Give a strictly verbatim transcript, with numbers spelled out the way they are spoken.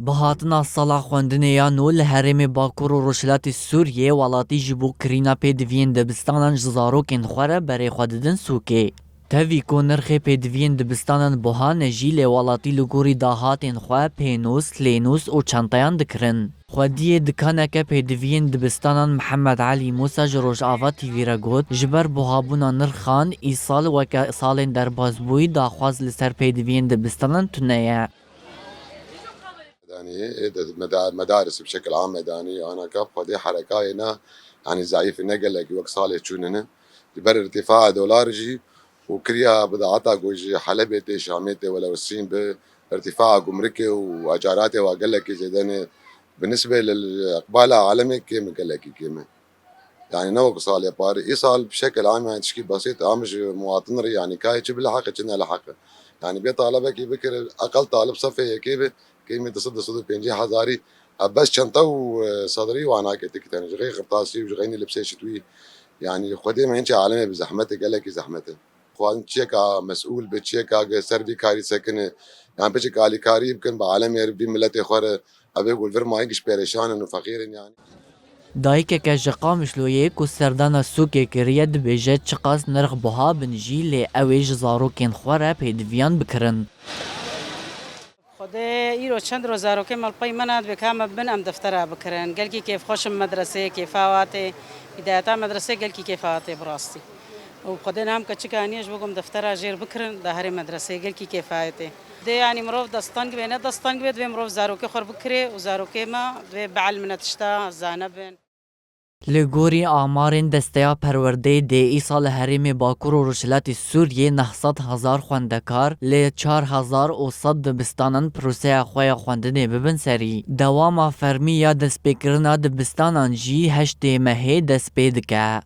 Bi hatina sala xwendinê ya nû li herêmê Bakur û Rojhilatê Sûriyê, welatî ji bo kirîna pêdiviyên dibistanan ji zarokên xwe re berê xwe didin sûkê. Tevî ku nirxê pêdiviyên dibistanan buha ne jî, lê welatî li gorî dahatên xwe pênûs, lênûs û çantayan dikirin. Xwediyê dikaneke pêdiviyên dibistanan Mihemed Elî Mûsa ji Rojava T V re got, ji ber buhabûna nirxan, îsal weke salên derbasbûyî daxwaz li ser pêdiviyên dibistanan tune ye. Medanî, ê de meda-, medaris bi şekil am medanî, anaka xwedê herekayê ne, yanî zayîf ne gelekî wek salê çûnine. Ji ber irtîfa dolar jî û kiriya bidaata ku ji Helebê tê, Şamê tê, welew Sîn bi irtîfa gumrikê û ecaratê wa gelekî zêde ne, bi nisbê li iqbala alemê kêm e, gelekî kêm e. Yani ne wek salê parê. Îsal bi şekil am, yani tişkî besît, am ji muwatin re, yani kayê çi bi li heqe, çi ne li heqe. Yani bê talebekî bikir, eqel talib sefê yekê bi, kêmî du sed, du sed û pêncî hezarî, e, bes çenta û, e, sedrî wana ke tikî tene, ji xey qirtasî û ji xeynî libsê şitwî. Yani Xwedê me hinçe alemê bi zehmet e, gelekî zehmet e. Xwazin çiyeka mesûl bi, çiyeka ge ser vî karî sekine, yani piçek alîkarî bikin bi alemê re, vî miletê xwe re, ev ê ku li vir mayî giş perêşan in û feqîr in yani. Dayikeke ji Qamişloyê ku serdana sûkê kiriye, dibêje çiqas nirx buha bin jî, lê ew ê ji zarokên xwe re pêdiviyan bikirin. Xwedê îro çend roj zarokê me li pey me ne, dibê ka me bin em deftera bikirin. Gelkî kêfxweş im medreseyê, kêfa hatê. Hîdayeta medresê gelkî kêfa hatê bi rastî. Û Xwedê niha em keçika heniye ji bo ku em deftera jêr bikirin, da herê medreseyê gelkî kêfa hatê. Dê yanî mirov desteng bê, ne desteng bê, divê mirov zarokê xwe bikirê û zarokê me divê bielmine tişta, zane bin. Li gorî amarên Desteya Perwerdeyê dê îsal li herêmê Bakur û Rojhilatê Sûriyê neh sed hezar xwendekar li çar hezar û sed dibistanan proseya xwe ya xwendinê bibin serî. Dewama fermî ya destpêkirina dibistanan jî heştê mehê dest pê dike.